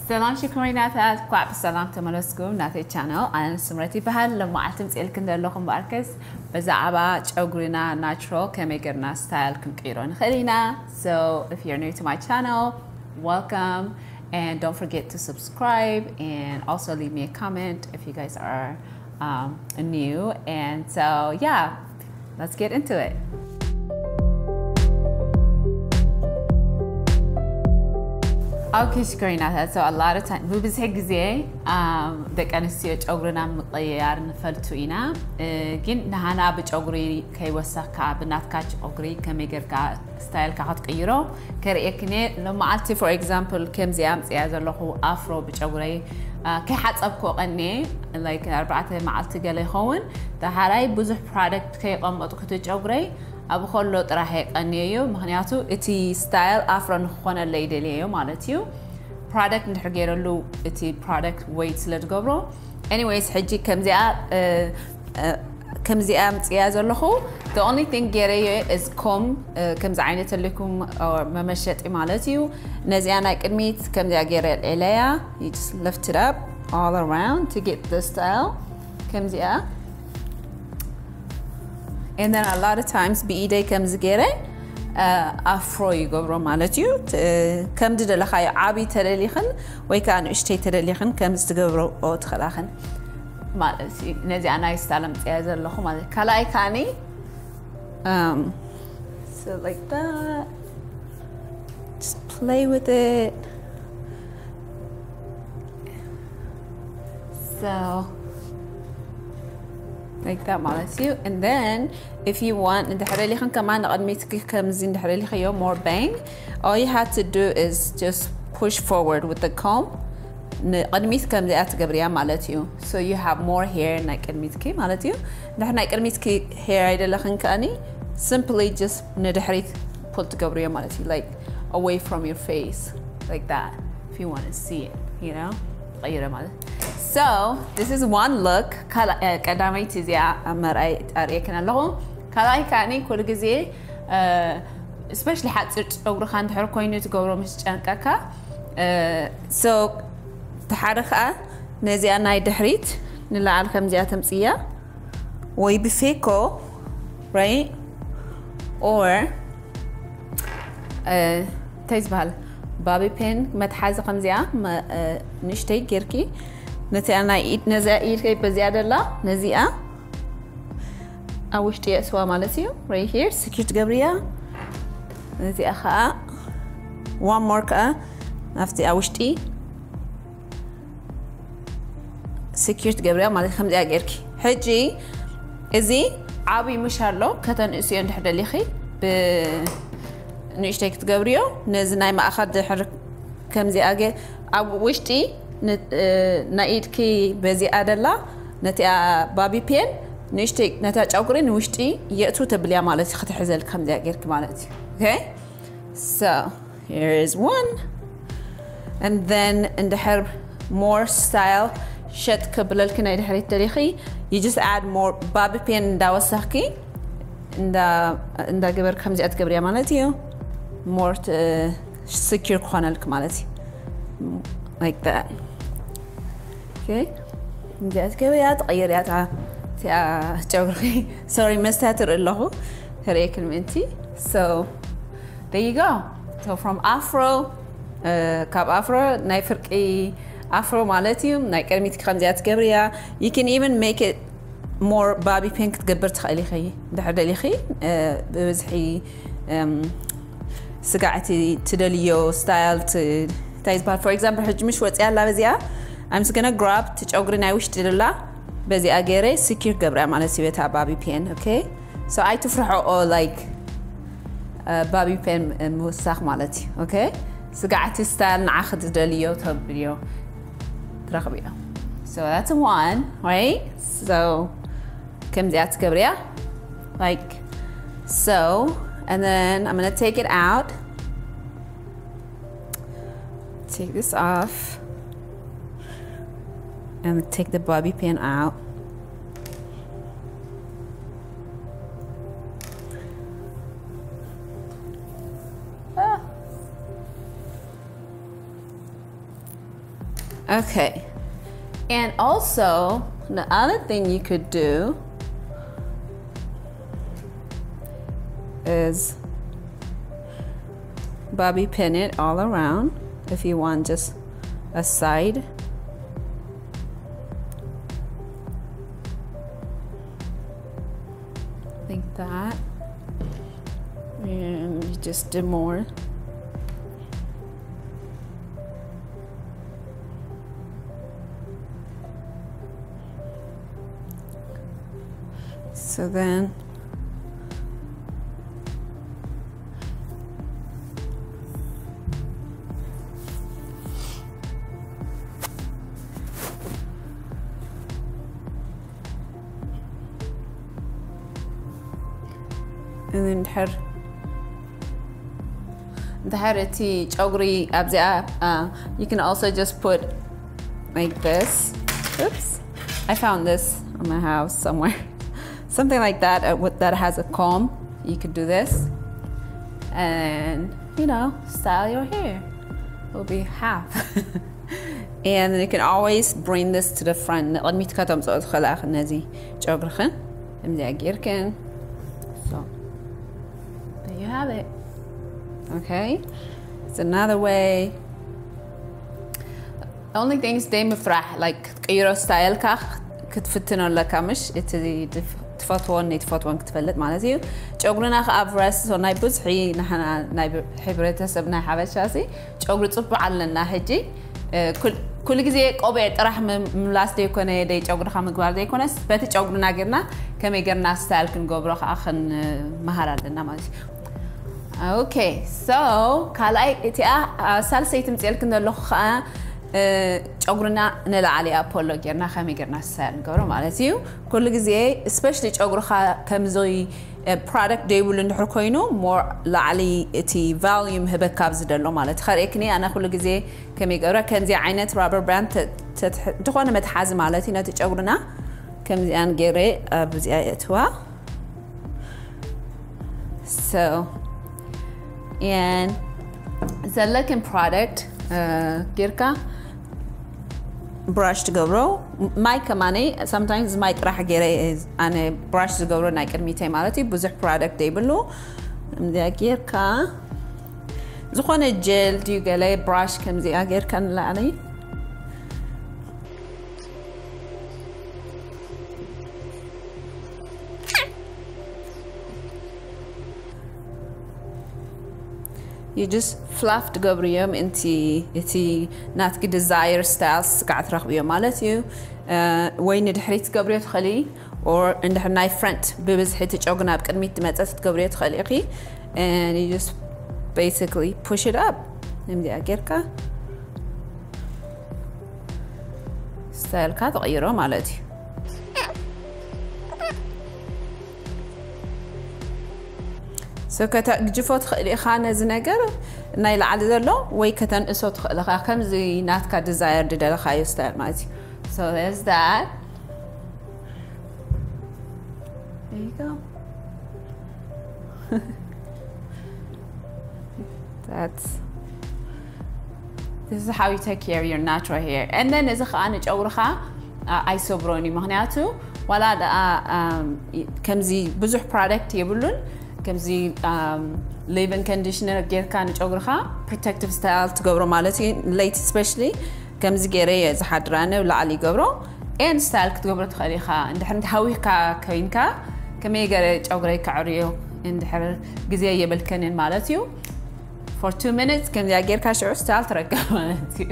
ሰላም ሽኮሪናታት፣ ኳዕ ብሰላም ተመለስኩም ናተይ ቻነል። ኣነ ስምረት ይበሃል። ሎማዓልቲ ምፅኤልክን ዘለኹም በኣርከስ ብዛዕባ ጨጉሪና ናቹራል ከመይ ገርና ስታይል ክንቅይሮ ንኽእል ኢና። So if you're new to my channel, welcome, and don't forget to subscribe and also leave me a comment if you guys are um, new. And so yeah, let's get into it. Okay, ሽኮሪናታት፣ so a lot of time ብብዝሒ ግዜ ደቂ ኣንስትዮ ጨጉርና ምቕያር ንፈልቱ ኢና። ግን ንሃና ብጨጉሪ ከይወሰኽካ ብናትካ ጨጉሪ ከመይ ጌርካ ስታይልካ ክትቅይሮ ከርእየክን እየ። ሎመዓልቲ for example ከምዚኣ ኣምፅያ ዘለኹ ኣፍሮ ብጨጉረይ ከይሓፀብኮ ቀንየ፣ like ኣርባዕተ መዓልቲ ገለ ይኸውን። ዳሓራይ ብዙሕ ፕሮዳክት ከይቐመጥኩ እቲ ጨጉረይ ኣብ ከሎ ጥራሕ የቀንየዮ፣ ምክንያቱ እቲ ስታይል ኣፍሮ ንክኾነለይ ደልየዮ ማለት እዩ። ፕሮዳክት እንድሕር ገይረሉ እቲ ፕሮዳክት ወይት ስለ ዝገብሮ። Anyways ሕጂ ከምዚኣ ከምዚኣ ምፅያ ዘለኹ። The only thing ገይረዮ is ኮም፣ ከምዚ ዓይነት ተልኩም መመሸጢ ማለት እዩ። ነዚኣ ናይ ቅድሚት ከምዚኣ ገይረ ልዕለያ። You just lift it up all around to get the style። ከምዚኣ and then a lot of times ብኢደይ ከምዚ ገይረ ኣፍሮ ይገብሮ ማለት እዩ። ከም ዝደለኻዮ ዓብይ ተደሊኽን ወይ ከዓ ንእሽተይ ተደሊኽን ከምዚ ትገብሮ ትኽእላኽን ማለት እዩ። ነዚኣ ናይ ስታይል ኣምፅያ ዘለኹ ማለት እዩ። ካልኣይ ከዓኒ um, so like that, just play with it. So like that ማለት እዩ። And then if you want እንድሕር ደሊኽን ከማን ንቕድሚትኪ ከምዚ እንድሕር ደሊኽዮ more bang, all you have to do is just push forward with the comb. ንቕድሚት ከምዚኣ ትገብርያ ማለት እዩ። So you have more hair ናይ ቅድሚትኪ ማለት እዩ። እንድሕር ናይ ቅድሚትኪ hair ኣይደለኽን ከኣኒ simply just ንድሕሪት ፑል ትገብርዮ ማለት እዩ። Like away from your face, like that, if you want to see it, you know? ትቐይረ ማለት። So this is one look. ቀዳመይቲ እዚኣ ኣብ መርኣይ ኣርእየክን ኣለኹ። ካልኣይ ከዓኒ ኩሉ ግዜ especially ሓፂር ጨጉርኻ እንድሕር ኮይኑ ትገብሮ ምስ ጨንቀካ። So ተሓደ ከዓ ነዚኣ ናይ ድሕሪት ንላዓል ከምዚኣ ተምፅያ ወይ ብፌኮ፣ right? Or እንታይ ዝበሃል ባቢ ፔን መትሓዚ ከምዚኣ ንእሽተይ ጌርኪ ነዚኣ ናይ ኢድ፣ ነዚኣ ኢድ በዚኣ ደላ ነዚኣ ኣብ ውሽጢ የእስዋ ማለት እዩ። Right here secure ትገብርያ። ነዚኣ ከዓ one more ከዓ ኣብቲ ኣብ ውሽጢ secure ትገብርያ ማለት ከምዚኣ ጌርኪ። ሕጂ እዚ ዓብይ ምሽ ኣሎ፣ ከተንእስዮ እንድሕር ደሊኺ ብንእሽተይ ክትገብርዮ። ነዚ ናይ ማእኸል ድሕር ከምዚኣ ገ ኣብ ውሽጢ ናይ ኢድኪ በዚኣ ደላ ነቲኣ ባቢ ፔን ንእሽተይ ነታ ጨጉሪ ንውሽጢ የእቱ ተብልያ ማለት እዩ። ክትሕዘል ከምዚኣ ጌርኪ ማለት እዩ። Okay? So here is one. And then እንድሕር more style ሸጥ ክብለልኪ ናይ ድሕሪት ደሊኺ you just add more ባቢ ፔን እንዳወሰኽኪ እንዳ ገበርኪ ከምዚኣ ትገብርያ ማለት እዩ። More secure ክኾነልኪ ማለት እዩ። Like that. Okay? እንዲያ ትገብርያ ትቐይርያ እታ እቲኣ ጨጉርኺ። Sorry መስትያት ትርኢ ኣለኹ። ከርእየክን ምእንቲ። So there you go. So from afro ካብ ኣፍሮ ናይ ፍርቂ ኣፍሮ ማለት እዩ። ናይ ቅድሚትኪ ከምዚኣ ትገብርያ። You can even make it more ባቢ ፔን ክትገብር ትኽእል ኢኺ። እንድሕር ደሊኺ ብብዝሒ ስጋዕቲ ትደልዮ ስታይል እንታይ ዝበሃል። For example ሕጂ ምሽ ወፅያ ኣላ በዚኣ I'm just gonna grab ትጨጉሪ ናይ ውሽጢ ደላ በዚኣ ገይረ secure ገብርያ ማለት እዩ በታ ባቢ ፔን። Okay? So ኣይትፍርሕኦ like ባቢ ፔን ምውሳኽ ማለት እዩ። Okay? ስጋዕቲ ስታይል ንዓኺ ትደልዮ ተብልዮ ትረኽብዮ። So that's one, right? So ከምዚኣ ትገብርያ like so, and then I'm gonna take it out, take this off and take the bobby pin out. Ah. Okay. And also, the other thing you could do is bobby pin it all around if you want just a side like that. And you just do more. So then እንድሕር እንድሕር እቲ ጨጉሪ ኣብዚኣ uh, you can also just put like this. Oops, I found this in my house somewhere. Something like that uh, with- that has a comb. You could do this and you know style your hair. It'll be half. And you can always bring this to the front. ንቕድሚት ከተምፅኦ ትኽእላ ነዚ ጨጉርኽን ከምዚኣ ጌርክን. So there you have it. Okay, it's another way. Only thing is ደይ ምፍራሕ like ክትቅይሮ ስታይልካ ክትፍትኖ ኣለካ ምሽ እቲ ትፈትዎን ነይትፈትዎን ክትፈልጥ ማለት እዩ። ጨጉርና ከዓ ቨረስ ናይ ብዙሒ ንሕና ናይ ሕብረተሰብ ናይ ሓበሻ ሲ ጨጉሪ ፅቡቅ ኣለና ሕጂ ኩሉ ግዜ ቆቢዕ ጥራሕ ምምላስ ዘይኮነ ደይ ጨጉርካ ምግባር ዘይኮነስ በቲ ጨጉርና ጌርና ከመይ ጌርና ስታይል ክንገብሮ ከዓ ክንመሃር ኣለና ማለት እዩ። Okay, so ካልኣይ እቲኣ ሳልሰይቲ ምፅኤልክን ዘለኹ ከዓ ጨጉርና ንላዕሊ ኣፖሎ ጌርና ከመይ ጌርና ስታይል ንገብሮ ማለት እዩ። ኩሉ ግዜ especially ጨጉርካ ከምዚ product ደይብሉ እንድሕር ኮይኑ more ላዕሊ እቲ volume ህበካ ኣብዚ ደሎ ማለት ከርእየክኒ ኣነ ኩሉ ግዜ ከመይ ገብረ ከምዚ ዓይነት rubber band ዝኾነ መትሓዚ ማለት እዩ ነቲ ጨጉርና ከምዚኣን ገይረ ኣብዚኣ የእትዋ። So and ዘለክን product ጌርካ brush ትገብሮ። ማይ ከማነይ sometimes ማይ ጥራሕ ገይረ ኣነ brush ዝገብሮ ናይ ቅድሚተይ ማለት እዩ ብዙሕ product ዘይብሉ እዚኣ ጌርካ ዝኾነ gel ድዩ ገለ brush ከምዚኣ ጌርካ ንላዕሊ you just fluff ትገብርዮም እንቲ እቲ ናትኪ desire style ስጋዕ ትረኽብዮ ማለት እዩ። ወይ ንድሕሪት ትገብርዮ ትኽእሊ or እንድሕር ናይ front ብብዝሒ እቲ ጨጉሪ ናብ ቅድሚት ትመፀ ክትገብርዮ ትኽእሊ ኢኺ። And you just basically push it up ከምዚኣ ጌርካ ስታይልካ ትቕይሮ ማለት እዩ። So ከተግጅፎ ትኽእል ኢኻ ነዚ ነገር ናይ ላዕሊ ዘሎ ወይ ከተንእሶ ትኽእል ኢኻ ከምዚ ናትካ desire ድደለኻዮ ስታይል ማለት እዩ። So there's that. There you go. That's this is how you take care of your natural hair. And then እዚ ከዓ ንጨጉርኻ ኣይሰብሮን እዩ ምክንያቱ ዋላ ደኣ ከምዚ ብዙሕ product የብሉን ከምዚ leave-in conditioner ጌርካ ንጨጉርኻ protective style ትገብሮ ማለት እዩ late especially ከምዚ ገይረ እየ ዝሓድር ኣነ ላዕሊ ይገብሮ and style ክትገብሮ ትኽእል ኢኻ እንድሕር ሃዊኽካ ኮይንካ ከመይ ገይረ ጨጉረይ ከዕርዮ እንድሕር ግዜ የብልክንን ማለት እዩ for two minutes ከምዚኣ ጌርካ ሽዑ style ትረክብ ማለት እዩ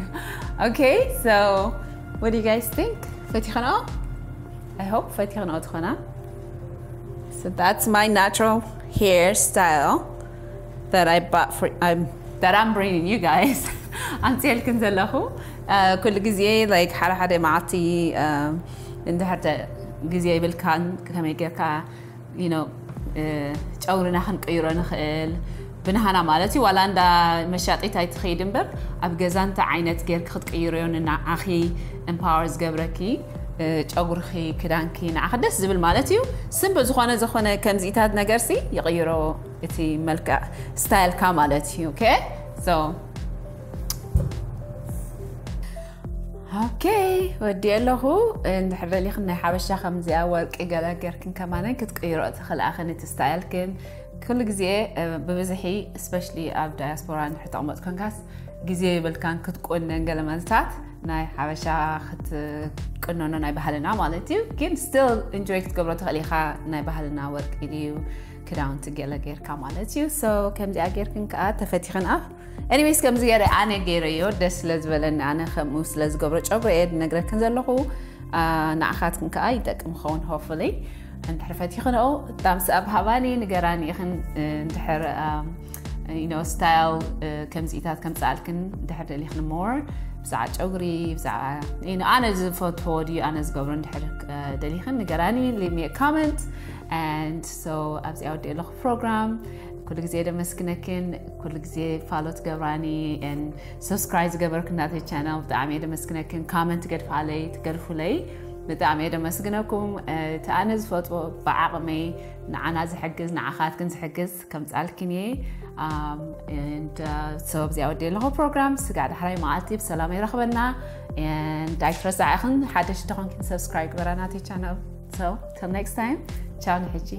okay so what do you guys think ፈቲኽንኦ I hope ፈቲኽንኦ ትኾና so that's my natural hairstyle that I bought for I'm that I'm bringing you guys ኣምፅኤልክን ዘለኹ ኩሉ ግዜ like ሓደ ሓደ መዓልቲ እንድሕር ግዜ ይብልካን ከመይ ጌርካ you know ጨጉርና ክንቅይሮ ንኽእል ብንሃና ማለት እዩ ዋላ እንዳ መሻጢት ኣይትኸይድ እምበር ኣብ ገዛ እንተ ዓይነት ጌርክ ክትቅይርዮ ንዓኺ empower ዝገብረኪ ጨጉርኺ ክዳንኪ ንዓኺ ደስ ዝብል ማለት እዩ ስምብ ዝኾነ ዝኾነ ከምዚኢታት ነገርሲ ይቕይሮ እቲ መልክዕ ስታይልካ ማለት እዩ okay so ኦኬ፣ ወዲ ኣለኹ። እንድሕር ደሊኽን ናይ ሓበሻ ከምዚኣ ወርቂ ገለ ጌርክን ከማነን ክትቅይሮ ትኽእላ። ክን እቲ ስታይልክን ኩሉ ግዜ ብብዝሒ especially ኣብ ዳያስፖራ እንድሕር ተቕመጥ ኮንካስ ግዜ ይብልካን ክትቆነን ገለ መንስታት ናይ ሓበሻ ክትቅነኖ ናይ ባህልና ማለት እዩ። ግን still enjoy ክትገብሮ ትኽእል ኢኻ። ናይ ባህልና ወርቂ ድዩ ክዳውንቲ ገለ ጌርካ ማለት እዩ። So ከምዚኣ ጌርክን ከዓ ተፈቲኽን ኣፍ anyways ከምዚ ገይረ ኣነ ገይረዮ ደስ ስለ ዝበለኒ ኣነ ከምኡ ስለ ዝገብሮ ጨጉረ እየ ዝነግረክን ዘለኹ። ንዓኻትክን ከዓ ይጠቅም ክኸውን hopefully። እንድሕር ፈቲኽንኦ thumbs up ሃባኒ ንገራኒ ኢኽን። እንድሕር ስታይል ከምዚኢታት ከምፅኣልክን እንድሕር ደሊኽን more ብዛዕባ ጨጉሪ ብዛዕባ ኣነ ዝፈትዎ ድዩ ኣነ ዝገብሮ እንድሕር ደሊኽን ንገራኒ። Leave me a comment and so ኣብዚኣ ወዲእ ኣለኹ ፕሮግራም። ኩሉ ግዜ ደመስግነክን ኩሉ ግዜ follow ትገብራኒ and subscribe ዝገበርክ ናተይ channel ብጣዕሚ እየ ደመስግነክን። Comment ትገድፋለይ ትገድፉለይ ብጣዕሚ እየ ደመስግነኩም። እቲ ኣነ ዝፈጥዎ ብዓቕመይ ንዓና ዝሕግዝ ንዓኻትክን ዝሕግዝ ከምፃልክን እየ። So ኣብዚኣ ወዲ ኣለኹ ፕሮግራም። ስጋዕ ዳሕራይ መዓልቲ ብሰላም ይረኽበና። And ኣይትረሳዕኽን ሓደሽ ተኾንክን subscribe ግበራ ናተይ channel። So till next time, ቻው ንሕጂ።